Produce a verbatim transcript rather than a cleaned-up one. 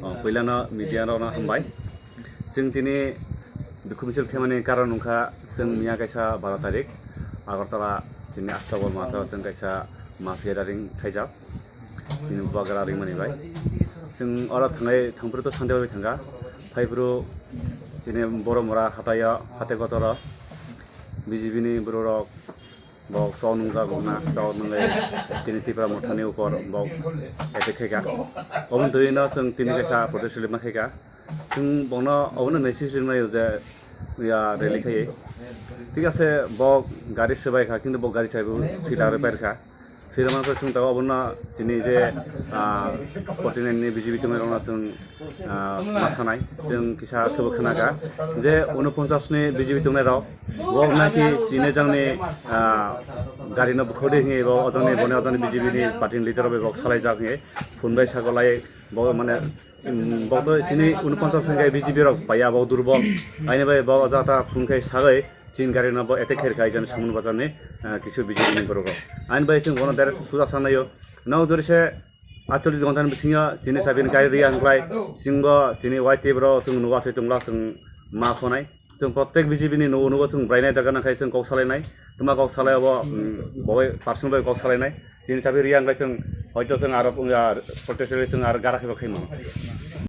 Oh, puilano media rokno hambai. Chwng tini dukhu misil khaimani karon wngkha, chwng miya kaisa baro tarik Agartala chini Ashtabal matha chwng kaisa mass gathering khaijak. Chini bubagra ringmani bai. Chwng oro thangai thangphuru to sante bai thangkha. Phaiphuru chini Boromura hataio, hatai kotoro B J P ni bororok bok chok nungjak wngna, chok nungwi chini Tipra Mothani upor bok attack khaikha. Oboni twi no chwng tini kaisa protest rally ma khaikha. Chwng bokno obono message ringnai je ya rally khaiwi. Thik ase, bok gari swbai kha, kintu bok gari chaibo sida rwi pairkha. Sida mansa chwng tabok obono chini je, ah, forty nine ni B J P tongnai rokno chwng, ah, ma sanai. Chwng kisa khe bo khna kha je unoponchas ni B J P tongnai rok, bo naki chini jangni, ah, gari no bukhodi hinwi bo ojangni boni ojangni B J P ni party ni leader bai bok salai jak hinwi phone bai sago lai bo mane, um, bok to chini unoponchas hwnkhe B J P rok paiya bo durbol. Aini bai bo jata phone khai sagwi chini gari no bo attack khair khai jani Samon Bazar ni, ah, kisu B J P ni borok rok. Aini bai chwng bono direct suja sanayo. Nok jori se aatchollish ghonta ni bisingo chini sabini gari riya hwnklai, chwngbo chini Y T F rok chwng nugo asai tongla chwng ma khonai. Chwng protek B J P ni nugo nugo chwng brainai daga nangkhai chwng kok salainai. Tuma kok salai obo, mm, bowai personal bai kok salainai. Chini chabi riya hwnklai chwng hoito chwng aro, ah, protest rally chwng aro gara khaibo khaimano.